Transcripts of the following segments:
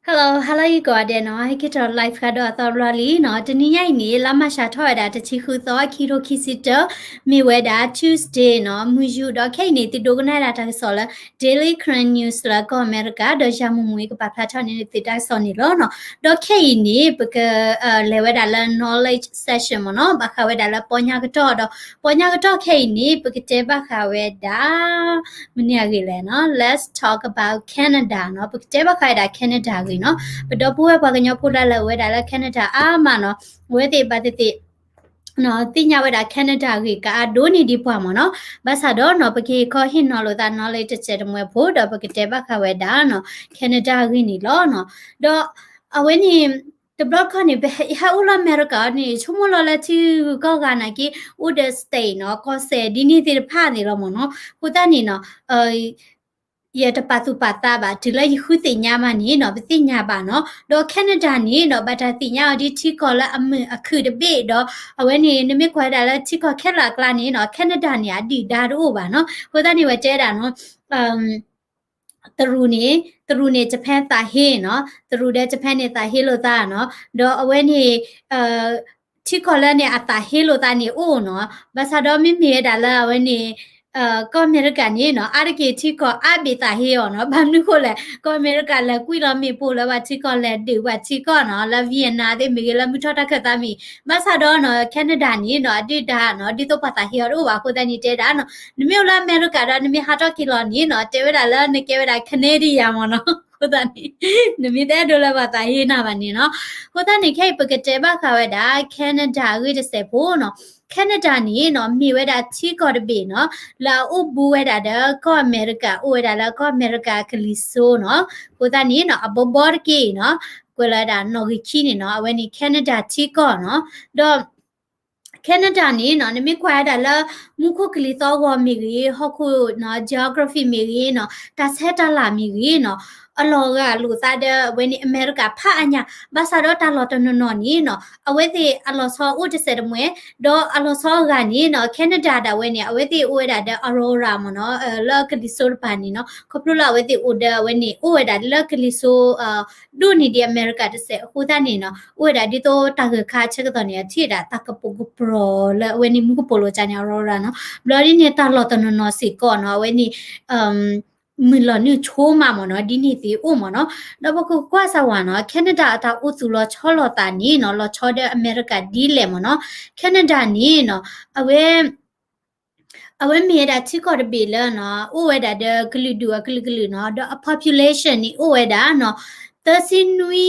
Hello, hello ယကိးဂၤဒဲးနီၤ, ဟဲက့ၤထီၣ် live ဃုာ်ဒီးအသီတဘျီလံနီၤ. တနံၤညါအံၤန့ၣ် လါမၢ်ၡးထီၣ်ဝဲဒၣ် တဆံဃုသီ ခံထိခံဆံတၢ, မ့ၢ်ဝဲဒၣ် Tuesday နီၤ, မုၢ်ယူၢ်ဒီး ခဲအံၤန့ၣ် သုဒိကနၣ်ဒၣ်တၢ်ကစီၣ်လၢ Daily Karen News လၢကီၢ်အမဲရကၤ ဒီးယၤမုၢ်မုၢ်အံၤကပာ်ဖျါထီၣ်န့ၢ်သုတၢ်ကစီၣ်န့ၣ်လီၤနီၤ. ဒီးခဲအံၤန့ၣ် ပက လဲၤဝဲဒၣ်လၢ knowledge session မ့ၢ်နီၤ, ဘၣ်ဃးဝဲဒၣ်လၢပီညါကတီၢ်ဒီး ပီညါကတီၢ်ခဲအံၤန့ၣ် ပကတဲဘၣ်ဃးဝဲဒၣ် မနုၤအဂ့ၢ်လဲၣ်နီၤ, let's talk about Canada နီၤ, ပကတဲဘၣ်ဃးဝဲဒၣ် Canada အဂ့ၢ်နီၤ. ပဒီပုၢ်ဝဲၢ်ပှၤကညီဖိလၢအအိၣ်ဝဲဒၣ်လၢ Canada အါမးနီၤ, အဝဲသ့ၣ်ဘၣ်သ့ၣ်သ့ၣ် သ့ၣ်ညါဝဲဒၣ် Canada အဂ့ၢ်ကအါဒိၣ်န့ၢ်ဒံးပှၤမ့ၢ်နီၤ. ဘၣ်ဆၣ်ဒီးနီၤ ပကဟ့ၣ်ခီဟ့ၣ်နီၤလိာ်သးနီၤလၢတစဲးတမှဲၤဖိဒီး ပကတဲဘၣ်ဃးဝဲဒၣ်နီၤ Canada အဂ့ၢ်န့ၣ်လီၤနီၤ. ဒီးအဝဲန့ၣ် တဘျီတခီၣ်န့ၣ် ပဟဲအိၣ်လၢအမဲရကၤန့ၣ် ဆိကမိၣ်လီၤလၢထံဂုၤကီၢ်ဂၤနာ်က့ အိၣ်ဒီး state နီၤ, ကီၢ်စဲၣ် ဒ်န့ၣ်သ့ၣ်တဖၣ်န့ၣ်လီၤမ့ၢ်နီၤ. အဃိသတးန့ၣ်နီၤ ယတပာ်သူၣ်ပာ်သးဘၣ် တုၤလၢယဃုသ့ၣ်ညါမးန့ၣ်နီၤ ပသ့ၣ်ညါဘၣ်နီၤ. ဒီး Canada န့ၣ်နီၤ ဘၣ်တၢ်သ့ၣ်ညါအီၤဒ်ထံကီၢ်လၢအမုာ်အခုၣ်တဘ့ၣ်ဒီး အဝဲန့ၣ် နမ့ၢ်ကွၢ်ဝဲဒၣ်လၢထံကီၢ်ခဲလၢာ်အကျါန့ၣ်နီၤ Canada န့ၣ် အဒုၣ်ဒါတအိၣ်ဘၣ်နီၤ. အဃိသတးန့ၣ် ဝဲတဲဒၣ်နီၤ တရူးန့ၣ် တရူးန့ၣ် Japan သးဟ့နီၤ, တရူးဒီး Japan န့ၣ် သးဟ့လိာ်သးနီၤ, ဒီးအဝဲန့ၣ် ထံကီၢ်လၢန့ၣ် အသးဟ့လိာ်သးန့ၣ်အိၣ်နီၤ, ဘၣ်ဆၣ်ဒီးမ့မ့ၢ်ဝဲဒၣ်လၢအဝဲန့ၣ် ကီၢ်အမဲရကၤန့ၣ်နီၤ အါတက့ၢ်ထံကီၢ်အါဘ့ၣ်သးဟ့အီၤနီၤ, ဘၣ်မနုၤဃိလဲၣ် ကီၢ်အမဲရကၤလဲၤကွံာ်လီၤမ့ၣ်ပိၢ်လၢပှၤထံကီၢ်လဲၤဒုးပှၤထံကီၢ်နီၤ, လၢ Vietnam သ့ၣ်မ့ၢ်ဂ့ၤ လၢမုၢ်ထီၣ်တၢ်ခၢၣ်သးမ့ၢ်, ဘၣ်ဆၣ်ဒီးနီၤ Canada န့ၣ်နီၤ အဒုၣ်ဒါနီၤ ဒ်သိးပှၤသးဟ့အီၤတအိၣ်ဘၣ်အဃိသတးန့ၣ်တဲဒၣ်နီၤ, နမ့ၢ်အိၣ်လၢအမဲရကၤဒီး နမ့ၢ်ဟးထီၣ်က့ၤလီၤန့ၣ်နီၤ တဲဝဲဒၣ်လၢနကဲဝဲဒၣ် Canadian မ့ၢ်နီၤ, အဃိသတးန့ၣ် နမ့ၢ်တအဲၣ်ဒိးလၢပှၤသးဟ့နၤဘၣ်န့ၣ်နီၤ. အဃိသတးန့ၣ် ခဲအံၤပကတဲဘၣ်ဃးဝဲဒၣ် Canada အဂ့ၢ်တစဲးဖိနီၤ. Canada န့ၣ်နီၤ မ့ၢ်ဝဲဒၣ်ထံကီၢ်တဘ့ၣ်နီၤ လၢအအိၣ်ဘူးဝဲဒၣ်ဒီးကီၢ်အမဲရကၤ အိၣ်ဝဲဒၣ်လၢကီၢ်အမဲရကၤကလံၤစိးနီၤ. အဃိသတးန့ၣ်နီၤ အဘီဘီတက့ၢ်အံၤနီၤ ကွဲးလီၤဝဲဒၣ်နီၣ်ဂံၢ်ခံန့ၣ်နီၤ အဝဲန့ၣ် Canada ထံကီၢ်နီၤ. ဒီး Canada န့ၣ်နီၤ နမ့ၢ်ကွၢ်ဝဲဒၣ်လၢ မူခိၣ်ကလံၤသီဂီၤမ့ၢ်ဂ့ၤ ဟီၣ်ခိၣ်နီၤ geography မ့ၢ်ဂ့ၤနီၤ တၢ်ဆဲးတၢ်လၤမ့ၢ်ဂ့ၤနီၤ အလီၤဂာ်လိာ်သးဒီးအဝဲန့ၣ် အမဲရကၤဖးအါညါ, ဘၣ်ဆၣ်ဒီးတၢ်လီၢ်တနီၤနီၤန့ၣ်နီၤ အဝဲသ့ၣ်အလီၤဆီအိၣ်တစဲးတမှဲၤ, ဒီးအလီၤဆီအဂၤန့ၣ်နီၤ Canada ဒၣ်ဝဲန့ၣ် အဝဲသ့ၣ်အိၣ်ဝဲဒၣ်ဒီး aurora မ့ၢ်နီၤ လၢကလံၤစိးတပၤန့ၣ်နီၤ ခီဖျိလၢအဝဲသ့ၣ်အိၣ်ဒီးအဝဲန့ၣ် အိၣ်ဝဲဒၣ်လၢကလံၤစိး ဒိၣ်န့ၢ်ဒံးအမဲရကၤတစဲးအဃိသတးန့ၣ်နီၤ အိၣ်ဝဲဒၣ်ဒ်သိးတၢ်ဂၢၢ်ခါဆၢကတီၢ်န့ၣ် အထံၣ်ဝဲဒၣ်တၢ်ကပိာ်ကပီၤလၢအဝဲန့ၣ်မူကပိာ်လိာ်ကါန့ၣ် aurora နီၤ. ဘျီဒ်န့ၣ် တၢ်လီၢ်တနီၤနီၤစ့ၢ်ကီးနီၤ အဝဲန့ၣ် မုၢ်လီၤနုာ်ဆိမးမ့ၢ်နီၤ ဒ်န့ၣ်သ့ၣ်အိၣ်မ့ၢ်နီၤ. ဒီးပကကွၢ်စၢ်ဝဲနီၤ Canada အတၢ်အိၣ်သူၣ်လီၤဆီလိာ်သးန့ၣ်နီၤ လီၤဆီဒီးအမဲရကၤဒ်လဲၣ်မ့ၢ်နီၤ. Canada န့ၣ်နီၤ အဝဲ အဝဲမ့ၢ်ဝဲဒၣ်ထံကီၢ်တဘ့ၣ်လၢနီၤ အိၣ်ဝဲဒၣ်ဒီးကလုာ်ဒူၣ်အကလုာ်ကလုာ်နီၤ ဒီးအ population န့ၣ်အိၣ်ဝဲဒၣ်နီၤ သၢဆံနွံ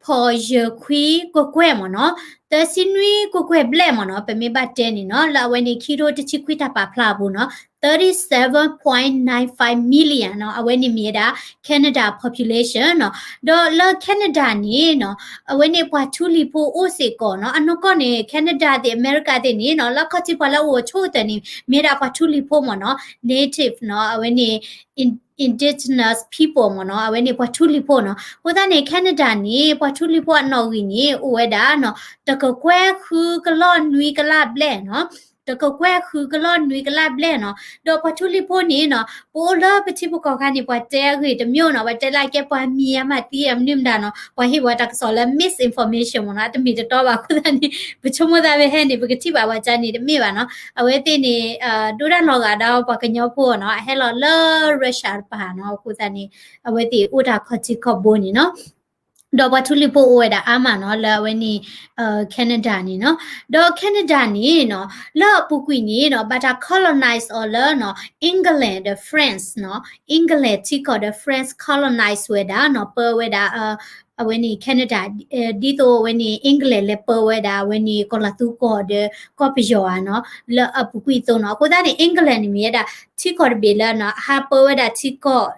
ဖီယဲၢ်ခွံကွဲၢ်ကွဲၢ်မ့ၢ်နီၤ, သၢဆံနွံကွဲၢ်ကွဲၢ်ဘျဲၣ်မ့ၢ်နီၤ, ပမ့ၢ်ဘၣ်တဲန့ၣ်နီၤ လၢအဝဲန့ၣ် ခံထိတဆံခွံတၢ်ပာ်ဖျါအပူၤနီၤ, thirty-seven point nine five million နီၤ, အဝဲန့ၣ်မ့ၢ်ဝဲဒၣ် Canada population နီၤ. ဒီးလၢ Canada န့ၣ်နီၤ အဝဲန့ၣ်ပှၤထူလံၤဖိအိၣ်စ့ၢ်ကီးနီၤ, အနီၢ်ကီၢ်န့ၣ် Canada သ့ၣ် အမဲရကၤသ့ၣ်န့ၣ်နီၤ လၢခီၣ်ထံးပှၤလၢအအိၣ်အဆိကတၢၢ်န့ၣ် မ့ၢ်ဝဲဒၣ်ပှၤထူလံၤဖိမ့ၢ်နီၤ, native နီၤ, အဝဲန့ၣ် indigenous people မ့ၢ်နီၤ, အဝဲန့ၣ်ပှၤထူလံၤဖိနီၤ. အဃိသတးန့ၣ် Canada န့ၣ် ပှၤထူလံၤဖိအနီၣ်ဂံၢ်န့ၣ် အိၣ်ဝဲဒၣ်နီၤ တကကွဲၢ်ဃုကလီၢ်နွံကလးဘျဲၣ်နီၤ, တကကွဲၢ်ဃုကလီၢ်နွံကလးဘျဲၣ်နီၤ. ဒီးပှၤထူလံၤဖိန့ၣ်နီၤ ပအိၣ်လၢပထံပကီၢ်ခါန့ၣ် ပှၤတဲအဂ့ၢ်တမျိုးနီၤ, ပှၤတဲလၢအကဲပှၤမံၤအမၤသံအမနုၤမတၤနီၤ, ပှၤဟ့ၣ်ဝဲတၢ်ကစီၣ်လၢ misinformation မ့ၢ်နီၤ, တမ့ၢ်တတီဘၣ်. အဃိသတးန့ၣ် ပဆိကမိၣ်သးဝဲဟဲန့ၣ် ပကထံၣ်ဘၣ်ပှၤကါန့ၣ်တမ့ၢ်ဘၣ်နီၤ. အဝဲသ့ၣ်န့ၣ် ဒိၣ်တၢ်လီၤဂာ်ဒီးပှၤကညီဖိနီၤ, အဟဲလီၤလၢ Russia တပၤနီၤ. အဃိသတးန့ၣ် အဝဲသ့ၣ်အိၣ်တၢ်ခီၣ်ထံးခီၣ်ဘိန့ၣ်နီၤ. ဒီးပှၤထူလံၤဖိအိၣ်ဝဲဒၣ်အါမးနီၤ လၢအဝဲန့ၣ် Canada န့ၣ်နီၤ. ဒီး Canada န့ၣ်နီၤ လၢအပူၤကွံာ်န့ၣ်နီၤ ဘၣ်တၢ် colonize အီၤလၢနီၤ England ဒီး France နီၤ. England ထံကီၢ်ဒီး France colonize ဝဲဒၣ်နီၤ, ပၢဝဲဒၣ် အဝဲန့ၣ် Canada ဒ်သိးအဝဲန့ၣ် England လဲၤပၢဝဲဒၣ် အဝဲန့ၣ်ကီၢ်လၤသူကီၢ်ဒီးကီၢ်ပယီၤဧါနီၤ, လၢအပူၤကွံာ်အသိးနီၤ. အဃိသတးန့ၣ် England န့ၣ်မ့ၢ်ဝဲဒၣ် ထံကီၢ်တဘ့ၣ်လၢနီၤ ဟးပၢဝဲဒၣ်ထံကီၢ်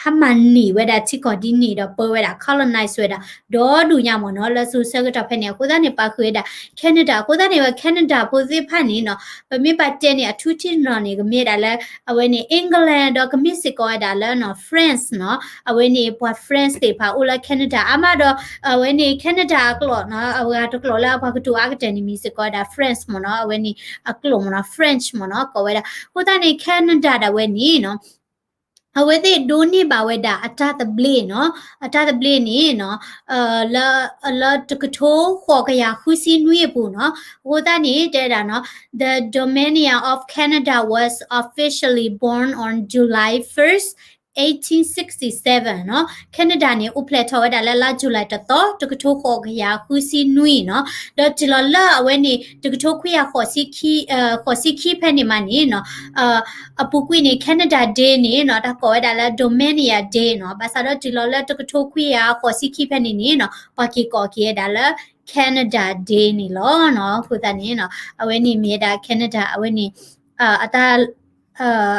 ဟးမၤန့ၢ်ဝဲဒၣ်ထံကီၢ်ဒ်န့ၣ်ဒီး ပၢဝဲဒၣ် colonize ဝဲဒၣ် ဒီဒူၣ်ညါမ့ၢ်နီၤ လၢစိၤဆၢကတီၢ်ဖဲန့ၣ်. အဃိသတးန့ၣ် ပာ်ဃုာ်ဝဲဒၣ် Canada. အဃိသတးန့ၣ် ဝဲ Canada ဖိသ့ၣ်တဖၣ်န့ၣ်နီၤ ပမ့ၢ်ဘၣ်တဲန့ၣ် အထူထံးတနီၤန့ၣ် ကမ့ၢ်ဝဲဒၣ်လၢ အဝဲန့ၣ် England ဒီးကမ့ၢ်စ့ၢ်ကီးဝဲဒၣ်လၢနီၤ France နီၤ. အဝဲန့ၣ်ပှၤ France သ့ၣ်တဖၣ်အိၣ်လၢ Canada အါမးဒီး အဝဲန့ၣ် Canada အကျိာ်နီၤ အဂၤတကျိာ်လၢအပှၤကတိၤအါကတၢၢ်န့ၣ် မ့ၢ်စ့ၢ်ကီးဝဲဒၣ် France မ့ၢ်နီၤ. အဝဲန့ၣ်အကျိာ်မ့ၢ်နီၤ French မ့ၢ်နီၤ ကိးဝဲဒၣ်. အဃိသတးန့ၣ် Canada ဒၣ်ဝဲန့ၣ်နီၤ အဝဲသ့ၣ်ဒိးန့ၢ်ဘၣ်ဝဲဒၣ်အတၢ်သဘျ့နီၤ, အတၢ်သဘျ့န့ၣ်နီၤ, လၢ လၢတကထိဃိးကယၤဃုဆံနွံအပူၤနီၤ, အဃိသတးန့ၣ်တဲဒၣ်နီၤ, The Dominion of Canada was officially born on July first, eighteen sixty-seven နီၤ, Canada န့ၣ် အိၣ်ဖျဲၣ်ထီၣ်ဝဲဒၣ်လၢလါ July တသီ တကထိဃိးကယၤဃုဆံနွံနီၤ, ဒီးတုၤလီၤလၢအဝဲန့ၣ် တကထိခွံကယၤဃိးဆံခံဖဲန့ၣ်မးန့ၣ်နီၤ, အပူၤကွံာ်န့ၣ် Canada Day န့ၣ်နီၤ, တၢ်ကိးဝဲဒၣ်လၢ Dominion Day နီၤ, ဘၣ်ဆၣ်ဒီးတုၤလီၤလၢတကထိခွံကယၤဃိးဆံခံဖဲန့ၣ်န့ၣ်နီၤ, ပှၤက့ၤကိးက့ၤဝဲဒၣ်လၢ Canada Day န့ၣ်လီၤနီၤ, အဃိသတးန့ၣ်နီၤ, အဝဲန့ၣ်မ့ၢ်ဝဲဒၣ် Canada အဝဲန့ၣ် အတၢ်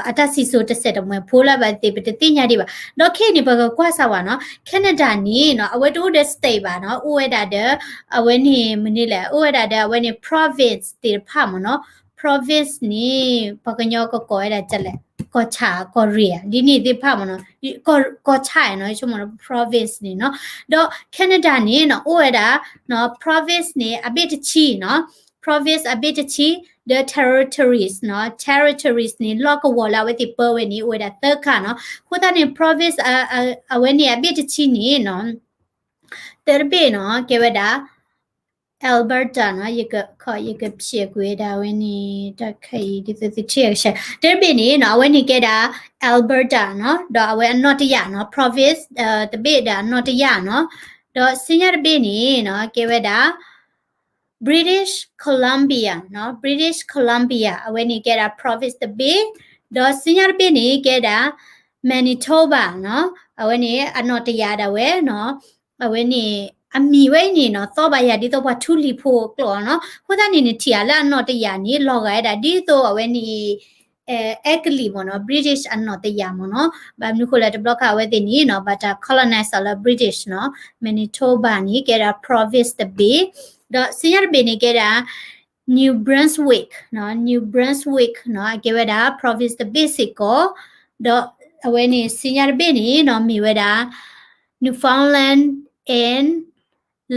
အတၢ်စံၣ်စိၤတစဲးတမှဲၤဖိလၢဘၣ်သ့ၣ် ပတသ့ၣ်ညါဒံးဘၣ်. ဒီးခဲအံၤန့ၣ် ပကကွၢ်စၢ်ဝဲနီၤ, Canada န့ၣ်နီၤ, အဝဲတအိၣ်ဒီး state ဘၣ်နီၤ, အိၣ်ဝဲဒၣ်ဒီး အဝဲန့ၣ် မနုၤလဲၣ်, အိၣ်ဝဲဒၣ်ဒီးအဝဲန့ၣ် province သ့ၣ်တဖၣ်မ့ၢ်နီၤ, province န့ၣ် ပှၤကညီကကိးဝဲဒၣ်ဒ်လဲၣ်, ကီၢ်ဆၣ် ကီၢ်ရ့ၣ် ဒ်န့ၣ်သ့ၣ်တဖၣ်မ့ၢ်နီၤ, ကီၢ်ဆၣ်နီၤ, ဆိကမိၣ် province န့ၣ်နီၤ, ဒီး Canada န့ၣ်နီၤ, အိၣ်ဝဲဒၣ် province န့ၣ် အဘ့ၣ်တဆံနီၤ, province အဘ့ၣ်တဆံ, ဒီး territories နီၤ, territories န့ၣ် လီၢ်ကဝီၤလၢအဝဲသ့ၣ်ပၢဝဲန့ၣ် အိၣ်ဝဲဒၣ်သၢခါနီၤ, အဃိသတးန့ၣ် province အဝဲန့ၣ်အဘ့ၣ်တဆံန့ၣ်နီၤ, တၢတဘ့ၣ်နီၤ ကဲဝဲဒၣ် Alberta နီၤ, ယက ယကဖျဲးကွံာ်ဝဲဒၣ်အဝဲန့ၣ် တၢ်ခဲအံၤဒ်သိးသုထံၣ်အကဆှဲ, တၢတဘ့ၣ်န့ၣ်နီၤ, အဝဲန့ၣ်ကဲဒၣ် Alberta နီၤ, ဒီးအဝဲအနီၣ်တယာ်နီၤ, province တဘ့ၣ်ဒီးအနီၣ်တယာ်နီၤ, ဒီးဆူညါတဘ့ၣ်န့ၣ်နီၤ ကဲဝဲဒၣ် British Columbia နီၤ, British Columbia အဝဲန့ၣ်ကဲဒၣ် province တဘ့ၣ်, ဒီးဆူညါတဘ့ၣ်န့ၣ်ကဲဒၣ် Manitoba နီၤ, အဝဲန့ၣ်အနီၣ်တယာ်ဒၣ်ဝဲနီၤ, အဝဲန့ၣ် အမံၤဝဲအံၤန့ၣ်နီၤ, သီၣ်ဘၣ်ယၤဒ်သိးပှၤထူလံၤဖိအကျိာ်နီၤ, အဃိသတးန့ၣ် နထံၣ်ဧါလၢအနီၣ်တယာ်န့ၣ် လီၤဂာ်ဝဲဒၣ်ဒ်သိးအဝဲန့ၣ် အဲကလံးမ့ၢ်နီၤ, British အနီၣ်တယာ်မ့ၢ်နီၤ, ဘၣ်မနုၤဃိလဲၣ် တဘျီခါအဝဲသ့ၣ်န့ၣ်နီၤ ဘၣ်တၢ် colonize အီၤလၢ British နီၤ, Manitoba န့ၣ် ကဲဒၣ် province တဘ့ၣ်, ဒီးဆူညါတဘ့ၣ်န့ၣ်ကဲဒၣ် New Brunswick နီၤ, New Brunswick နီၤ, အကဲဝဲဒၣ် province တဘ့ၣ်စ့ၢ်ကီး, ဒီးအဝဲန့ၣ်ဆူညါတဘ့ၣ်န့ၣ်နီၤ မ့ၢ်ဝဲဒၣ် Newfoundland and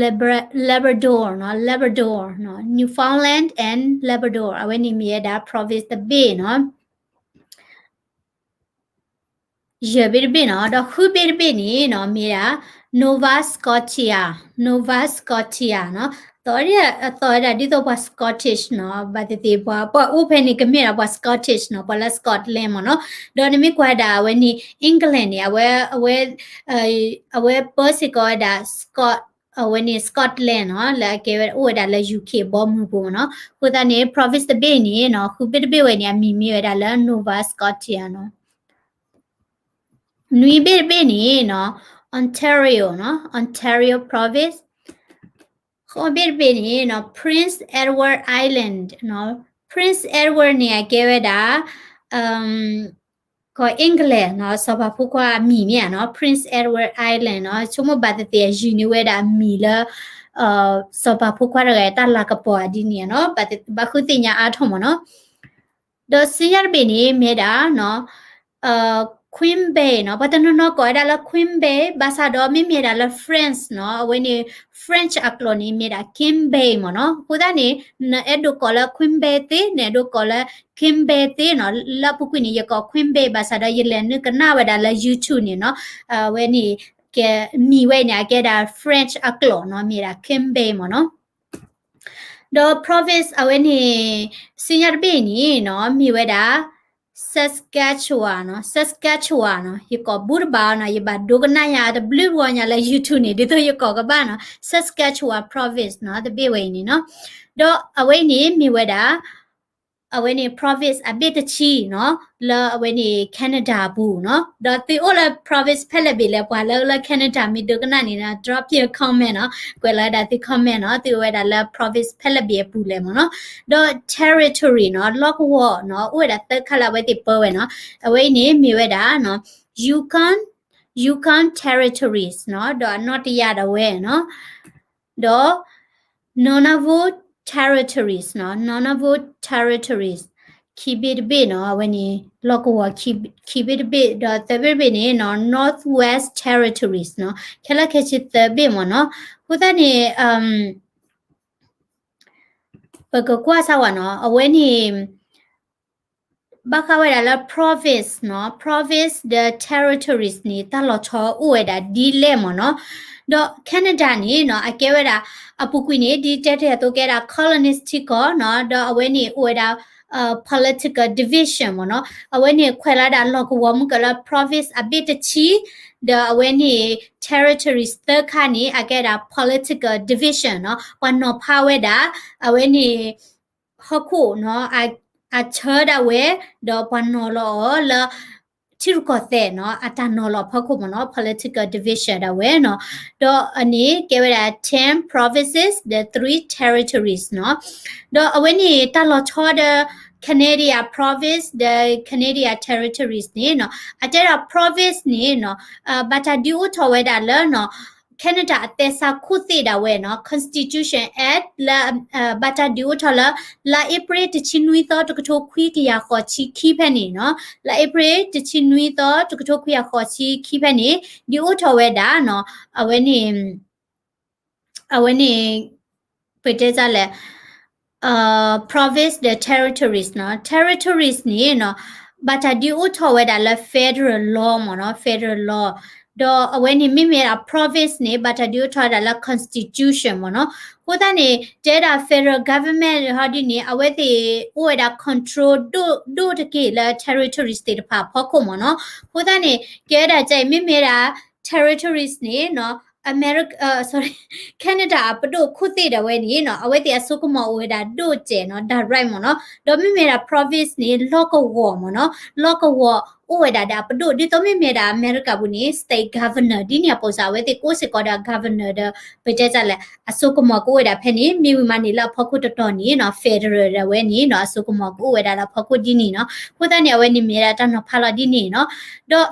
Labra-, Labrador နီၤ, Labrador နီၤ, Newfoundland and Labrador အဝဲန့ၣ်မ့ၢ်ဝဲဒၣ် province တဘ့ၣ်နီၤ. ယဲၢ်ဘ့ၣ်တဘ့ၣ်နီၤ, ဒီးဃုဘ့ၣ်တဘ့ၣ်န့ၣ်နီၤ မ့ၢ်ဒၣ် Nova Scotia, Nova Scotia နီၤ, သီၣ်ဒ် အသီၣ်ဝဲဒၣ်ဒ်သိးပှၤ Scottish နီၤ, ဘၣ်သ့ၣ်သ့ၣ်ပှၤ ပှၤအိၣ်ဖဲန့ၣ်ကမ့ၢ်ဒၣ်ပှၤ Scottish နီၤ, ပှၤလၢ Scotland မ့ၢ်နီၤ, ဒီးနမ့ၢ်ကွၢ်ဒၣ်အဝဲန့ၣ် England န့ၣ် အဝဲ အဝဲ အဝဲပၢစ့ၢ်ကီးဝဲဒၣ် Scot အဝဲန့ၣ် Scotland နီၤ, လၢအကဲဝဲအိၣ်ဝဲဒၣ်လၢ UK အဘီအမုၢ်ပူၤမ့ၢ်နီၤ, အဃိသတးန့ၣ် province တဘ့ၣ်န့ၣ်နီၤ, ဃုဘ့ၣ်တဘ့ၣ်ဝဲန့ၣ် အမံၤမ့ၢ်ဝဲဒၣ်လၢ Nova Scotia နီၤ. နွံဘ့ၣ်တဘ့ၣ်န့ၣ်နီၤ Ontario နီၤ, Ontario province, ဃိးဘ့ၣ်တဘ့ၣ်န့ၣ်နီၤ Prince Edward Island နီၤ, Prince Edward န့ၣ် အကဲဝဲဒၣ် ကီၢ် England နီၤ, စီၤပၤဖိခွါအမံၤမ့ၢ်ဧါနီၤ, Prince Edward Island နီၤ, ဆိကမိၣ်ဘၣ်သ့ၣ်သ့ၣ် အယုၢ်န့ၢ်ဝဲဒၣ်အမံၤလၢ စီၤပၤဖိခွါတဂၤအတၢ်လၤကပီၤဒ်န့ၣ်နီၤ, ဘၣ်ဃုသ့ၣ်ညါအါထီၣ်မ့ၢ်နီၤ. ဒီးဆူညါတဘ့ၣ်န့ၣ် မ့ၢ်ဒၣ် Queen Bay နီၤ, ပှၤတနီၤနီၤကိးဝဲဒၣ်လၢ Queen Bay ဘၣ်ဆၣ်ဒီးမ့မ့ၢ်ဒၣ်လၢ French နီၤ, အဝဲန့ၣ် French အကျိာ်န့ၣ် မ့ၢ်ဒၣ် King Bay မ့ၢ်နီၤ, အဃိသတးန့ၣ် နအဲၣ်ဒိးကိးလၢ Queen Bay သ့, နအဲၣ်ဒိးကိးလၢ King Bay သ့နီၤ, လၢအပူၤကွံာ်န့ၣ် ယကိး Queen Bay ဘၣ်ဆၣ်ဒီး ယလဲၤနုာ်ကနၣ်ဝဲဒၣ်လၢ YouTube န့ၣ်နီၤ, အဝဲန့ၣ် ကမံၤဝဲန့ၣ် အကဲဒၣ် French အကျိာ်နီၤ, မ့ၢ်ဒၣ် King Bay မ့ၢ်နီၤ. ဒီး province အဝဲန့ၣ် ဆူညါတဘ့ၣ်န့ၣ်နီၤ မ့ၢ်ဝဲဒၣ် Saskatchewan နီၤ, Saskatchewan နီၤ, ယကိးဘူးတဘၣ်နီၤ, ယဘၣ်ဒိကနၣ်ယၤတဘျုးဂီၢ်ညါလၢ YouTube န့ၣ် ဒ်သိးယကိးကဘၣ်နီၤ, Saskatchewan province နီၤ, တဘ့ၣ်ဝဲအံၤန့ၣ်နီၤ. ဒီးအဝဲအံၤန့ၣ်မ့ၢ်ဝဲဒၣ် အဝဲန့ၣ် province အဘ့ၣ်တဆံနီၤ, လၢအဝဲန့ၣ် Canada အပူၤနီၤ. ဒီးသုအိၣ်လၢ province ဖဲလဲၣ်ဘ့ၣ်လဲၣ်, ပှၤလၢလၢ Canada မ့ၢ်ဒိကနၣ်န့ၣ်နီၤ, drop your comment နီၤ, ကွဲးလီၤဝဲဒၣ်သု comment နီၤ, သုအိၣ်ဝဲဒၣ်လၢ province ဖဲလဲၣ်ဘ့ၣ်အပူၤလဲၣ်မ့ၢ်နီၤ. ဒီး territory နီၤ, လီၢ်ကဝီၤနီၤ, အိၣ်ဝဲဒၣ်သၢခါလၢအဝဲသ့ၣ်ပၢဝဲနီၤ. အဝဲအံၤန့ၣ်မ့ၢ်ဝဲဒၣ် Yukon, Yukon territories နီၤ, ဒီးအနီၣ်တယၢ်ဒၣ်ဝဲနီၤ. ဒီး Nunavut territories နီၤ, Nunavut territories ခံဘ့ၣ်တဘ့ၣ်နီၤ, အဝဲန့ၣ် လီၢ်ကဝီၤခံဘ့ၣ်တဘ့ၣ်, ဒီးသၢဘ့ၣ်တဘ့ၣ်န့ၣ်နီၤ Northwest territories နီၤ, ခဲလၢာ်ခဲဆ့သၢဘ့ၣ်မ့ၢ်နီၤ. အဃိသတးန့ၣ် ပကကွၢ်စၢ်ဝဲနီၤ, အဝဲန့ၣ် ဘၣ်ဃးဝဲဒၣ်လၢ province နီၤ, province ဒီး territories န့ၣ် တၢ်လီၤဆီအိၣ်ဝဲဒၣ်ဒ်လဲၣ်မ့ၢ်နီၤ. ဒီး Canada န့ၣ်နီၤ အကဲဝဲဒၣ် အပူၤကွံာ်န့ၣ် ဒ်တဲတ့ၢ်အသိးကဲဒၣ် colonies ထံကီၢ်နီၤ, ဒီးအဝဲန့ၣ်အိၣ်ဝဲဒၣ် political division မ့ၢ်နီၤ. အဝဲန့ၣ်ခွဲးလီၤဒၣ်လီၢ်ကဝီၤမုၢ်ကၢၢ်လၢ province အဘ့ၣ်တဆံ, ဒီးအဝဲန့ၣ် territories သၢခါန့ၣ် အကဲဒၣ် political division နီၤ, ပှၤနီၤဖးဝဲဒၣ် အဝဲန့ၣ် ဟီၣ်ခိၣ်နီၤ, အဆၢဒၣ်ဝဲ, ဒီးပှၤနီၤလီၤအီၤလၢ ထံရူၢ်ကီၢ်သဲးနီၤ, အတၢ်နီၤလီၤအဖီခိၣ်မ့ၢ်နီၤ, political division ဒၣ်ဝဲနီၤ. ဒီးအန့ၣ်ကဲဝဲဒၣ် ten provinces ဒီး three territories နီၤ. ဒီးအဝဲန့ၣ်တၢ်လီၤဆီဒီး Canada province ဒီး Canada territories န့ၣ်နီၤ, အတဲဒၣ် province န့ၣ်နီၤ, ဘၣ်တၢ်ဒုးအိၣ်ထီၣ်ဝဲဒၣ်လၢနီၤ Canada အသဲစးခိၣ်သ့ၣ်ဒၣ်ဝဲနီၤ, Constitution Act လၢ ဘၣ်တၢ်ဒုးအိၣ်ထီၣ်လၢ လါအ့ဖြ့ၣ်တဆံနွံသီ တကထိခွံကယၤဃိးဆံခံဖဲန့ၣ်နီၤ, လါအ့ဖြ့ၣ်တဆံနွံသီ တကထိခွံကယၤဃိးဆံခံဖဲန့ၣ် ဒုးအိၣ်ထီၣ်ဝဲဒၣ်နီၤ, အဝဲန့ၣ် အဝဲန့ၣ် ပတဲတၢ်လဲၣ် province ဒီး territories နီၤ, territories န့ၣ်နီၤ, ဘၣ်တၢ်ဒုးအိၣ်ထီၣ်ဝဲဒၣ်လၢ federal law မ့ၢ်နီၤ, federal law, ဒီးအဝဲန့ၣ်မ့မ့ၢ်ဒၣ် province န့ၣ် ဘၣ်တၢ်ဒုးအိၣ်ထီၣ်ဝဲဒၣ်လၢ constitution မ့ၢ်နီၤ. အဃိသတးန့ၣ် တဲဒၣ် federal government ဟီဒ်န့ၣ် အဝဲသ့ၣ်အိၣ်ဝဲဒၣ် control ဒိၣ်ဒိၣ်တက့ၢ်လၢ territories သ့ၣ်တဖၣ်အဖီခိၣ်မ့ၢ်နီၤ. အဃိသတးန့ၣ် ကဲဝဲဒၣ်ကအံၤ မ့မ့ၢ်ဒၣ် territories န့ၣ်နီၤ America, sorry, Canada အပဒိၣ်ခိၣ်သ့ၣ်ဒၣ်ဝဲန့ၣ်နီၤ အဝဲသ့ၣ်အစိကမီၤအိၣ်ဝဲဒၣ်ဒိၣ်စဲးနီၤ direct မ့ၢ်နီၤ. ဒီးမ့မ့ၢ်ဒၣ် province န့ၣ် လီၢ်ကဝီၤမ့ၢ်နီၤ, လီၢ်ကဝီၤအိၣ်ဝဲဒၣ်ဒီးအပဒိၣ် ဒ်သိးမ့မ့ၢ်ဒၣ် America ပူၤန့ၣ် state governor ဒ်န့ၣ်အပူၤစ့ၢ် အဝဲသ့ၣ်ကအိၣ်စ့ၢ်ကီးဒီး governor ဒီး ပတဲတၢ်လဲၣ် အစိကမီၤကအိၣ်ဝဲဒၣ်ဖဲန့ၣ် မ့ၢ်ဝံၤမးန့ၣ်လၢအဖီခိၣ်တတီၤန့ၣ်နီၤ federal ဒၣ်ဝဲန့ၣ်နီၤ အစိကမီၤကအိၣ်ဝဲဒၣ်လၢအဖီခိၣ်ဒ်န့ၣ်နီၤ. အဃိသတးန့ၣ် အဝဲန့ၣ်မ့ၢ်ဒၣ်တၢ်နီၤဖးလီၤဒ်န့ၣ်နီၤ. ဒီး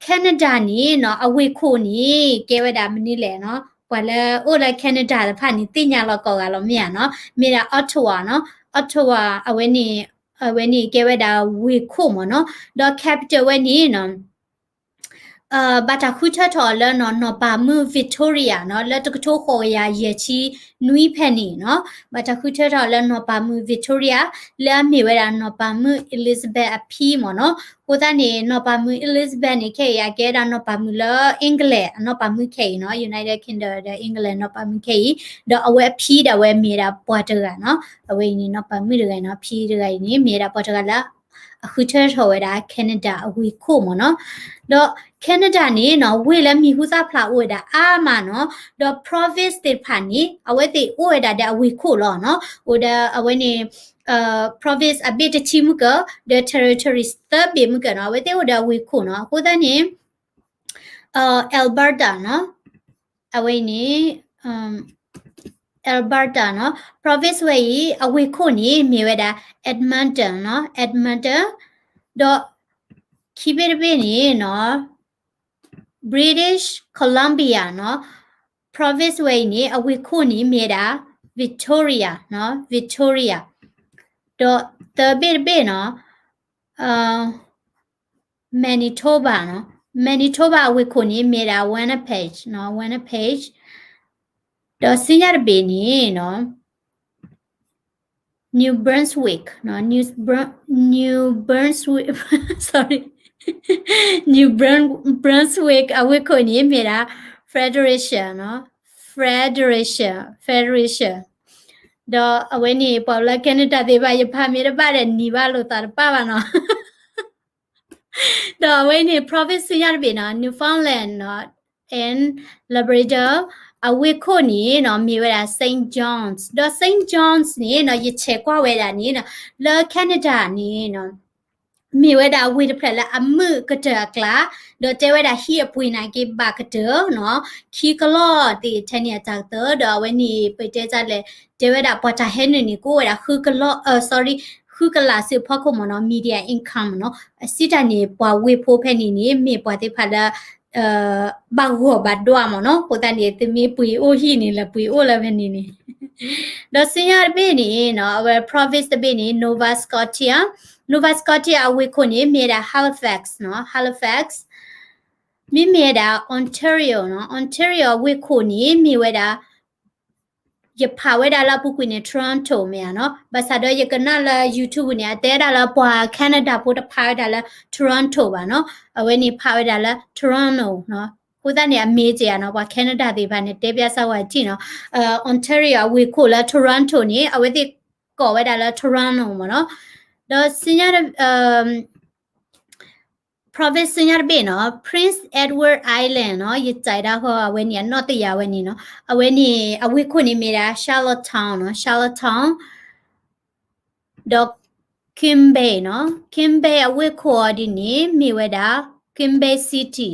Canada န့ၣ်နီၤ အဝ့ၢ်ခိၣ်န့ၣ် ကဲဝဲဒၣ်မနုၤလဲၣ်နီၤ, ပှၤလၢအိၣ်လၢ Canada တဖၣ်န့ၣ် သ့ၣ်ညါလီၤကိးဂၤလီၤမ့ၢ်ဧါနီၤ, မ့ၢ်ဒၣ် Ottawa နီၤ, Ottawa အဝဲန့ၣ် အဝဲန့ၣ်ကဲဝဲဒၣ်ဝ့ၢ်ခိၣ်မ့ၢ်နီၤ, ဒီး capital ဝဲန့ၣ်နီၤ ဘၣ်တၢ်ဃုထၢထီၣ်အီၤလၢနီၤ နီၢ်ပၤမုၣ် Victoria နီၤ, လၢတကထိဃိးကယၤယဲၢ်ဆံနွံဖဲန့ၣ်နီၤ, ဘၣ်တၢ်ဃုထၢထီၣ်အီၤလၢနီၢ်ပၤမုၣ် Victoria လၢအမ့ၢ်ဝဲဒၣ်နီၢ်ပၤမုၣ် Elizabeth အဖံမ့ၢ်နီၤ. အဃိသတးန့ၣ် နီၢ်ပၤမုၣ် Elizabeth န့ၣ် ခဲအံၤအကဲဒၣ်နီၢ်ပၤမုၣ်လၢ England အနီၢ်ပၤမုၣ်ခဲအံၤနီၤ, United Kingdom ဒီး England နီၢ်ပၤမုၣ်ခဲအံၤ, ဒီးအဝဲအဖံဒၣ်ဝဲမ့ၢ်ဒၣ်ပှၤတဂၤနီၤ, အဝဲအံၤန့ၣ် နီၢ်ပၤမုၣ်တဂၤအံၤန့ၣ် မ့ၢ်ဒၣ်ပှၤတဂၤလၢ အဃုထၢထီၣ်ဝဲဒၣ် Canada အဝ့ၢ်ခိၣ်မ့ၢ်နီၤ. ဒီး Canada န့ၣ်နီၤ ဝ့ၢ်လၢမံၤဟူသၣ်ဖျါအိၣ်ဝဲဒၣ်အါမးနီၤ, ဒီး province သ့ၣ်တဖၣ်န့ၣ် အဝဲသ့ၣ်အိၣ်ဝဲဒၣ်ဒီးအဝ့ၢ်ခိၣ်လီၤနီၤ, အိၣ်ဒီးအဝဲန့ၣ် province အဘ့ၣ်တဆံမုၢ်ကၢၢ် ဒီး territories သၢဘ့ၣ်မုၢ်ကၢၢ်နီၤ, အဝဲသ့ၣ်အိၣ်ဒီးအဝ့ၢ်ခိၣ်နီၤ. အဃိသတးန့ၣ် Alberta နီၤ, အဝဲအံၤန့ၣ် Alberta နီၤ, province ဝဲအံၤ အဝ့ၢ်ခိၣ်န့ၣ် မ့ၢ်ဝဲဒၣ် Edmonton နီၤ, Edmonton, ဒီးခံဘ့ၣ်တဘ့ၣ်န့ၣ်နီၤ British Columbia နီၤ, province ဝဲအံၤန့ၣ် အဝ့ၢ်ခိၣ်န့ၣ်မ့ၢ်ဝဲဒၣ် Victoria နီၤ, Victoria, ဒီးသၢဘ့ၣ်တဘ့ၣ်နီၤ Manitoba နီၤ, Manitoba အဝ့ၢ်ခိၣ်န့ၣ် မ့ၢ်ဒၣ် Winnipeg နီၤ, Winnipeg, ဒီးဆူညါတဘ့ၣ်န့ၣ်နီၤ New Brunswick နီၤ, New Brun- New Brunswick, sorry, New Brun- Brunswick အဝ့ၢ်ခိၣ်န့ၣ် မ့ၢ်ဒၣ် Federation နီၤ, Federation, Federation, ဒီးအဝဲန့ၣ် ပှၤလၢ Canada သ့ၣ်တဖၣ် ယဖးမ့ၢ်တဘၣ်ဒီး နံၤဘၣ်လိာ်သးတပၣ်ဘၣ်နီၤ. ဒီးအဝဲန့ၣ် province ဆူညါတဘ့ၣ်နီၤ Newfoundland နီၤ and Labrador အဝ့ၢ်ခိၣ်န့ၣ်နီၤ မ့ၢ်ဝဲဒၣ် Saint John's, ဒီး Saint John's န့ၣ်နီၤ ယဆဲးကွၢ်ဝဲဒၣ်န့ၣ်နီၤ လၢ Canada န့ၣ်နီၤ မ့ၢ်ဝဲဒၣ်ဝ့ၢ်တဖျၢၣ်လၢအမုာ်ကတၢၢ်အကျါ, ဒီးတဲဝဲဒၣ်ဟံၣ်အပှ့ၤနာ်က့ဘၣ်ကတၢၢ်နီၤ, ခံကလီၢ်သ့ၣ်ထဲန့ၣ်အတၢ်ကတၢၢ်, ဒီးအဝဲန့ၣ် ပတဲတၢ်လဲၣ်, တဲဝဲဒၣ်ပှၤတၢ်ဟဲနုာ်န့ၣ် ကအိၣ်ဝဲဒၣ်ဃုကလီၢ်, အၢ sorry, ဃုကလးစ့ၢ်ဖီခိၣ်မ့ၢ်နီၤ, median income မ့ၢ်နီၤ, အစံးတၢ်န့ၣ် ပှၤဝ့ၢ်ဖိဖဲန့ၣ်န့ၣ် မ့ၢ်ပှၤသ့ၣ်တဖၣ်လၢ ဘၣ်ဂီၢ်ဘၣ်ဒွးမ့ၢ်နီၤ, အဃိသတးန့ၣ် သုမ့ၢ်ပှ့ၤအိၣ်ဟံၣ်န့ၣ် လဲၤပှ့ၤအိၣ်လၢဖဲန့ၣ်န့ၣ် ဒီးဆူညါတဘ့ၣ်န့ၣ်နီၤ အဝဲ province တဘ့ၣ်န့ၣ် Nova Scotia, Nova Scotia အဝ့ၢ်ခိၣ်န့ၣ် မ့ၢ်ဝဲဒၣ် Halifax နီၤ, Halifax, မ့မ့ၢ်ဝဲဒၣ် Ontario နီၤ, Ontario အဝ့ၢ်ခိၣ်န့ၣ် မ့ၢ်ဝဲဒၣ် ယဖးဝဲဒၣ်လၢအပူၤကွံာ်န့ၣ် Toronto မ့ၢ်ဧါနီၤ. ဘၣ်ဆၣ်ဒီးယကနၣ်လၢ YouTube န့ၣ် အတဲဒၣ်လၢပှၤ Canada ဖိတဖးဝဲဒၣ်လၢ Toronto ဘၣ်နီၤ. အဝဲန့ၣ်ဖးဝဲဒၣ်လၢ Toronto နီၤ. အဃိသတးန့ၣ် အမ့ၢ်စ့ၢ်ဧါနီၤ, ပှၤ Canada သ့ၣ်တဖၣ်န့ၣ် တဲပျးစၢဝဲထံၣ်နီၤ, Ontario အဝ့ၢ်ခိၣ်လၢ Toronto န့ၣ် အဝဲသ့ၣ်ကိးဝဲဒၣ်လၢ Toronto မ့ၢ်နီၤ. ဒီးစံညါ province စံညါတဘ့ၣ်နီၤ, Prince Edward Island နီၤ, ယစံးဒၣ်ဃီအဝဲန့ၣ် အနီၣ်တယၢ်ဝဲန့ၣ်နီၤ, အဝဲန့ၣ်အဝ့ၢ်ခိၣ်န့ၣ်မ့ၢ်ဒၣ် Charlottetown နီၤ, Charlottetown, ဒီး Quebec နီၤ, Quebec အဝ့ၢ်ခိၣ်အီၤဒ်န့ၣ် မ့ၢ်ဝဲဒၣ် Quebec City.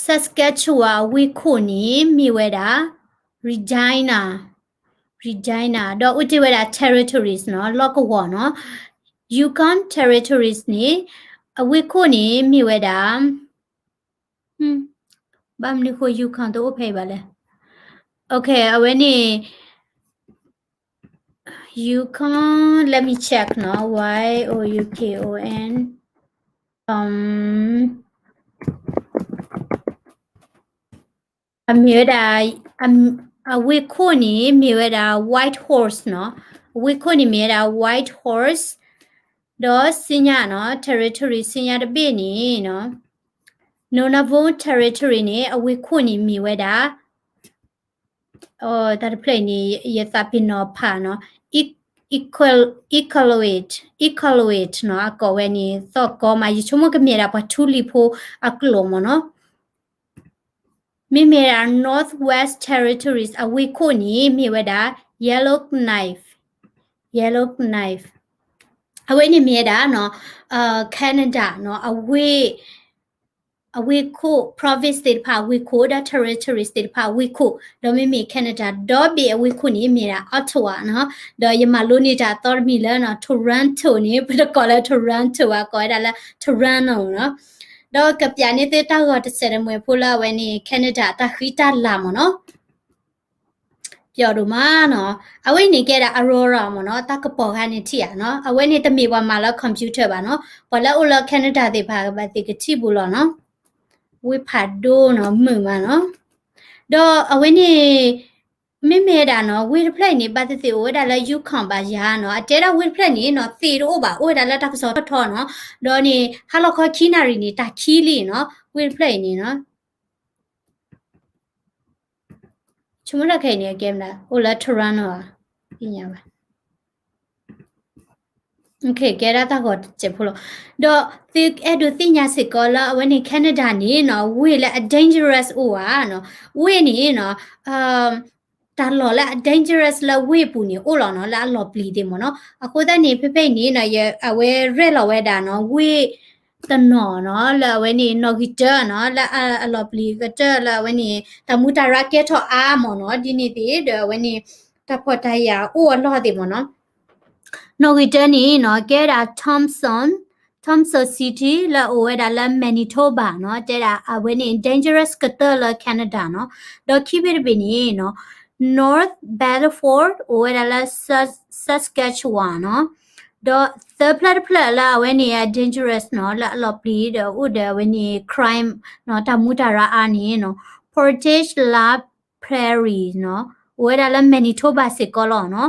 Saskatchewan အဝ့ၢ်ခိၣ်န့ၣ် မ့ၢ်ဝဲဒၣ် Regina, Regina, ဒီးအိၣ်တ့ၢ်ဝဲဒၣ် territories နီၤ, လီၢ်ကဝီၤနီၤ. Yukon Territories န့ၣ် အဝ့ၢ်ခိၣ်န့ၣ် မ့ၢ်ဝဲဒၣ် ဘၣ်မနုၤဃိ Yukon တအိၣ်ဖဲအံၤဘၣ်လဲၣ်. Okay, အဝဲန့ၣ် Yukon, let me check နီၤ, Y O U K O N, အမ့ၢ်ဝဲဒၣ် အဝ့ၢ်ခိၣ်န့ၣ် မ့ၢ်ဝဲဒၣ် Whitehorse နီၤ, အဝ့ၢ်ခိၣ်န့ၣ်မ့ၢ်ဝဲဒၣ် Whitehorse, ဒီးစံညါနီၤ, territory စံညါတဘ့ၣ်န့ၣ်နီၤ, Nunavut Territory န့ၣ် အဝ့ၢ်ခိၣ်န့ၣ်မ့ၢ်ဝဲဒၣ် တၢ်တဖျၢၣ်အံၤန့ၣ် ယသးပ့ၤနီၣ်ဖးနီၤ, Iqaluit, Iqaluit နီၤ, အကိးဝဲန့ၣ် သီၣ်ကီမး, ယဆိကမိၣ်ကမ့ၢ်ဒၣ်ပှၤထူလံၤဖိအကျိာ်မ့ၢ်နီၤ. မ့မ့ၢ်ဒၣ် Northwest Territories အဝ့ၢ်ခိၣ်န့ၣ် မ့ၢ်ဝဲဒၣ် Yellowknife, Yellowknife, အဝဲန့ၣ်မ့ၢ်ဝဲဒၣ်နီၤ, Canada နီၤ, အဝ့ၢ် အဝ့ၢ်ခိၣ် province သ့ၣ်တဖၣ်အဝ့ၢ်ခိၣ် ဒီး territories သ့ၣ်တဖၣ်အဝ့ၢ်ခိၣ်, ဒီးမ့မ့ၢ် Canada ဒီဘ့ၣ်အဝ့ၢ်ခိၣ်န့ၣ် မ့ၢ်ဒၣ် Ottawa နီၤ, ဒီးယမၤလိန့ၢ်တၢ်အသီတမံၤလၢနီၤ, Toronto န့ၣ် ပတကိးလၢ Toronto ဘၣ်, ကိးဝဲဒၣ်လၢ Toronto နီၤ, ဒီးကပျးန့ၢ်သုတၢ်ဂီၤတစဲးတမှဲၤဖိလၢအဝဲန့ၣ် Canada အတၢ်ဃံတၢ်လၤမ့ၢ်နီၤ. ပျီဒိၣ်မးနီၤ, အဝဲန့ၣ်ကဲဒၣ် Aurora မ့ၢ်နီၤ, တၢ်ကပီၤဂၤန့ၣ်ထံၣ်ဧါနီၤ, အဝဲန့ၣ်တမ့ၢ်ပှၤမၤလၢ computer ဘၣ်နီၤ, ပှၤလၢအိၣ်လၢ Canada သ့ၣ်တဖၣ်ကဘၣ်သ့ၣ်ကထံၣ်ဘူးလီၤနီၤ, ဝ့ၢ်ဖးဒိၣ်နီၤ, မုာ်မးနီၤ, ဒီးအဝဲန့ၣ် မ့မ့ၢ်ဒၣ်နီၤ, ဝ့ၢ်တဖျၢၣ်အံၤန့ၣ် ဘၣ်သ့ၣ်သ့ၣ်အိၣ်ဝဲဒၣ်လၢ Yukon ဘၣ်ယၤနီၤ, အတဲဒၣ်ဝ့ၢ်တဖျၢၣ်န့ၣ်နီၤ, သ့ၣ်တအိၣ်ဘၣ်, အိၣ်ဝဲဒၣ်လၢတၢ်ကစီၣ်ထီၣ်ထီနီၤ, ဒီးန့ၣ် ဟါလီၤခီခံနၣ်ရံၣ်န့ၣ် တၢ်ခံလံနီၤ, ဝ့ၢ်တဖျၢၣ်အံၤန့ၣ်နီၤ. ဆိကမိၣ်တၢ်ခဲအံၤန့ၣ် အကဲမနုၤ အိၣ်လၢ Toronto ဧါ, သ့ၣ်ညါဘၣ်. ကဲဒၣ်တၢ်ဂီၤတစဲးဖိလီၤ. ဒီးသုအဲၣ်ဒိးသ့ၣ်ညါစ့ၢ်ကီးလၢအဝဲန့ၣ် Canada န့ၣ်နီၤ, ဝ့ၢ်လၢအ dangerous အိၣ်ဧါနီၤ, ဝ့ၢ်န့ၣ်နီၤ, တၢ်လီၢ်လၢအ dangerous လၢဝ့ၢ်အပူၤန့ၣ် အိၣ်လီၤနီၤ, လၢအလီၤပျံၤသ့ၣ်မ့ၢ်နီၤ. အဃိသတးန့ၣ် ဖဲဖဲအံၤန့ၣ်နီၤ, အဝဲရဲၣ်လီၤဝဲဒၣ်နီၤ, ဝ့ၢ်တနီၤနီၤ, လၢအဝဲန့ၣ် နီၣ်ဂံၢ်တၢနီၤ, လၢအလီၤပျံၤကတၢၢ်လၢအဝဲန့ၣ် တၢ်မူတၢ်ရၢကဲထီၣ်အါမ့ၢ်နီၤ, ဒ်န့ၣ်သ့ၣ်ဒီးအဝဲန့ၣ် တၢ်ဖှီၣ်တၢ်ယာ်အိၣ်အလီၢ်သ့ၣ်မ့ၢ်နီၤ. နီၣ်ဂံၢ်တၢန့ၣ်နီၤ, ကဲဒၣ် Thompson, Thompson City လၢအအိၣ်ဝဲဒၣ်လၢ Manitoba နီၤ, တဲဒၣ်အဝဲန့ၣ် dangerous ကတၢၢ်လၢ Canada နီၤ. ဒီးခံဘ့ၣ်တဘ့ၣ်န့ၣ်နီၤ, North Battleford အိၣ်ဝဲဒၣ်လၢ Saskatchewan နီၤ. ဒီးသၢဖျၢၣ်တဖျၢၣ်လၢအဝဲန့ၣ် dangerous နီၤ, လၢအလီၤပျံၤဒီးအိၣ်ဒီးအဝဲန့ၣ် crime နီၤ, တၢ်မူတၢ်ရၢအါန့ၣ်နီၤ, Portage la Prairie နီၤ, အိၣ်ဝဲဒၣ်လၢ Manitoba စ့ၢ်ကီးလီၤနီ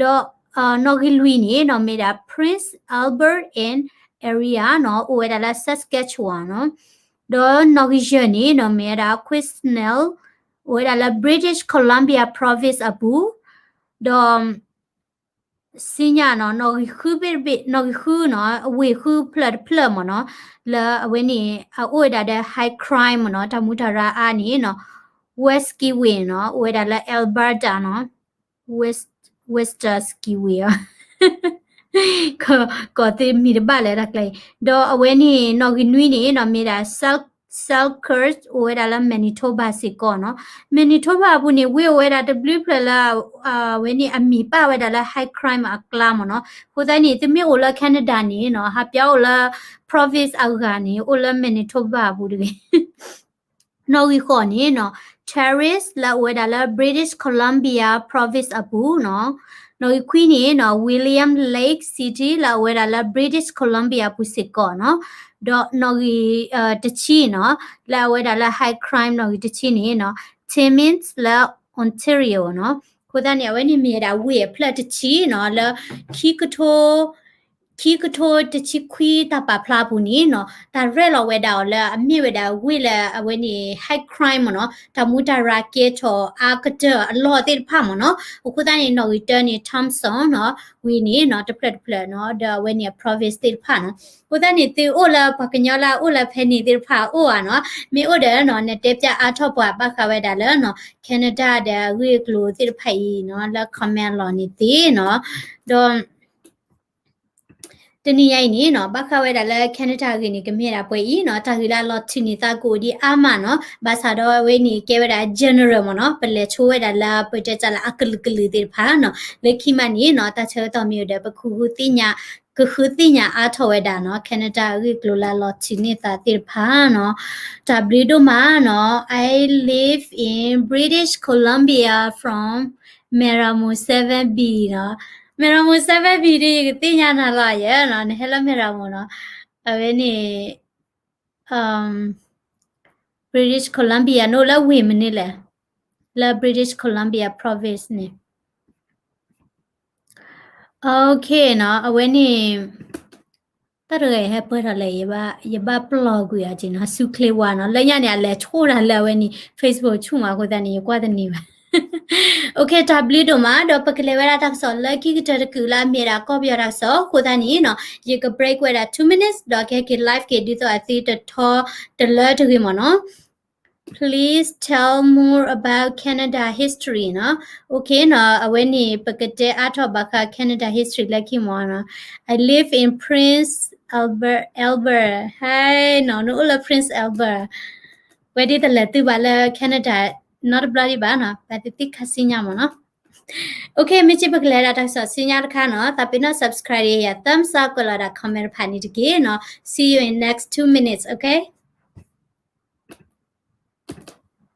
ၤ. ဒီး နီၣ်ဂံၢ်လွံၢ်န့ၣ်နီၤ, မ့ၢ်ဒၣ် Prince Albert Island area နီၤ, အိၣ်ဝဲဒၣ်လၢ Saskatchewan နီၤ. ဒီးနီၣ်ဂံၢ်ယဲၢ်န့ၣ်နီၤ, မ့ၢ်ဝဲဒၣ် Quesnel, အိၣ်ဝဲဒၣ်လၢ British Columbia Province အပူၤ, ဒီး စံညါနီၤ, နီၣ်ဂံၢ်ဃုဘ့ၣ်တဘ့ၣ်, နီၣ်ဂံၢ်ဃုနီၤ, အဝ့ၢ်ဃုဖျၢၣ်တဖျၢၣ်မ့ၢ်နီၤ, လၢအဝဲန့ၣ် အအိၣ်ဝဲဒၣ်ဒီး high crime မ့ၢ်နီၤ, တၢ်မူတၢ်ရၢအါန့ၣ်နီၤ, Wayne Ski နီၤ, အိၣ်ဝဲဒၣ်လၢ Alberta နီၤ, Wayne, Wayne Ski ဧါ, ကိးသ့မံၤတဘၣ်လၢတၢ်ကျဲအံၤ, ဒီးအဝဲန့ၣ် နီၣ်ဂံၢ်နွံန့ၣ်နီၤ, မ့ၢ်ဒၣ် Selkirk အိၣ်ဝဲဒၣ်လၢ Manitoba စ့ၢ်ကီးနီၤ. Manitoba အပူၤန့ၣ် ဝ့ၢ်အိၣ်ဝဲဒၣ်တဘျုးဖျၢၣ်လၢ အဝဲန့ၣ်အမံၤပာ်ဝဲဒၣ်လၢ high crime အကျါမ့ၢ်နီၤ. အဃိသတးန့ၣ် သုမ့ၢ်အိၣ်လၢ Canada န့ၣ်နီၤ, ဟးပျီအိၣ်လၢ province အဂၤန့ၣ် အိၣ်လၢ Manitoba အပူၤတဂ့ၤ. နီၣ်ဂံၢ်ဃိးန့ၣ်နီၤ, Terrace လၢအအိၣ်ဝဲဒၣ်လၢ British Columbia Province အပူၤနီၤ. နီၣ်ဂံၢ်ခွံန့ၣ်နီၤ, William Lake City လၢအအိၣ်ဝဲဒၣ်လၢ British Columbia အပူၤစ့ၢ်ကီးနီၤ. ဒီးနီၣ်ဂံၢ် တဆံနီၤ, လၢအဝဲဒၣ်လၢ high crime နီၣ်ဂံၢ်တဆံန့ၣ်နီၤ, Timmins လၢ Ontario နီၤ. အဃိသတးန့ၣ် အဝဲန့ၣ်မ့ၢ်ဝဲဒၣ်ဝ့ၢ်အဖျၢၣ်တဆံနီၤ လၢ ခံကထိ ခံကထိတဆံခွံတၢ်ပာ်ဖျါအပူၤန့ၣ်နီၤ တၢ်ရဲၣ်လီၤဝဲဒၣ်အီၤလၢအမ့ၢ်ဝဲဒၣ်ဝ့ၢ်လၢအဝဲန့ၣ် high crime မ့ၢ်နီၤ တၢ်မူတၢ်ရၤကဲထီၣ်အါကတၢၢ်အလီၢ်သ့ၣ်တဖၣ်မ့ၢ်နီၤ. အဃိသတးန့ၣ် နီၣ်ဂံၢ်တၢန့ၣ် Thompson နီၤ ဝံၤန့ၣ်နီၤ တဖျၢၣ်တဖျၢၣ်နီၤ ဒီးအဝဲန့ၣ်အ province သ့ၣ်တဖၣ်နီၤ. အဃိသတးန့ၣ် သုအိၣ်လၢပှၤကညီလၢအအိၣ်လၢဖဲန့ၣ်သ့ၣ်တဖၣ်အအိၣ်ဧါနီၤ မ့ၢ်အိၣ်ဒီးနီၤ နတဲပၠးအါထီၣ်ပှၤဘၣ်ဃးဝဲဒၣ်လၢနီၤ Canada ဒီးအဂ့ၢ်အကျိၤသ့ၣ်တဖၣ်အံၤနီၤ လၢ comment လီၤန့ၣ်သ့နီၤ. ဒီး တနံၤညါအံၤန့ၣ်နီၤ ဘၣ်ဃးဝဲဒၣ်လၢ Canada အဂ့ၢ်န့ၣ် ကမ့ၢ်ဒၣ်ပှဲၤအံၤနီၤ တၢ်ဂ့ၢ်လၢအလီၤထုးန့ၢ်သးကအိၣ်ဒံးအါမးနီၤ ဘၣ်ဆၣ်ဒီးအဝဲန့ၣ်ကဲဝဲဒၣ် general မ့ၢ်နီၤ ပလဲၤဆိဝဲဒၣ်လၢပတဲတၢ်လၢအကလုာ်ကလုာ်သ့ၣ်တဖၣ်နီၤ လၢခံမးန့ၣ်နီၤ တၢ်ဆၢကတီၢ်မ့ၢ်အိၣ်ဒီး ပကဃုသ့ၣ်ညါ ကဃုသ့ၣ်ညါအါထီၣ်ဝဲဒၣ်နီၤ Canada အဂ့ၢ်အကျိၤလၢအလီၤထုးန့ၢ်သးသ့ၣ်တဖၣ်နီၤ. တၢ်ဘျုးဒိၣ်မးနီၤ I live in British Columbia from Merriam seven B နီၤ Merriam seven B ဒီး ယကသ့ၣ်ညါနၤလီၤယဲနီၤ နဟဲလၢ Merriam နီၤ အဝဲန့ၣ် British Columbia နအိၣ်လၢဝ့ၢ်မနုၤလဲၣ် လၢ British Columbia province န့ၣ် OK နီၤ အဝဲန့ၣ် တၢ်တဂၤအံၤဟဲပၢၢ်ထီၣ်လဲၣ် ယဘၣ်ပျီၢ်ကွံာ်အီၤက့နီၤ ဆူချ့ဝါနီၤ လၢညါန့ၣ် အလဲၤဆိၣ်တၢ်လၢအဝဲန့ၣ် Facebook ဆူၣ်မးအဃိသတးန့ၣ် ယကွၢ်တန့ၢ်ဘၣ် OK တၢ်ဘျုးဒိၣ်မး ဒီးပကလဲၤဝဲဒၣ်တၢ်ကစီၣ်လၢခံကတၢၢ်တကုာ်လၢအမ့ၢ်ဒၣ်ကီၢ်ပယီၤတၢ်ကစီၣ်အဃိသတးန့ၣ်နီၤ ယက break ဝဲဒၣ် two minutes ဒီးကဟဲက့ၤ live က့ၤဒ်သိးအသုတထီတလၢတဂ့ၤမ့ၢ်နီၤ Please tell more about Canada history နီၤ OK နီၤ အဝဲန့ၣ် ပကတဲအါထီၣ်ဘၣ်ဃး Canada history လၢခံမ့ၢ်နီၤ I live in Prince Albert Albert ဟဲနီၤ နအိၣ်လၢ Prince Albert ဝဲဒ်တလဲၤသုဘၣ်လၢ Canada နီတဘျီဒံးဘၣ်နီၤ ဘၣ်သ့ၣ်သ့ၣ်ခါဆူညါမ့ၢ်နီၤ OK မ့ၢ်စ့ၢ်ပကလဲၤဒၣ်တၢ်ကစီၣ်ဆူညါတခါနီၤ သးပ့ၤနီၣ် subscribe ယၤ thumbs up ကွဲးလီၤဒၣ် comment တဖၣ်န့ၣ်တက့ၢ်နီၤ See you in next two minutes, OK?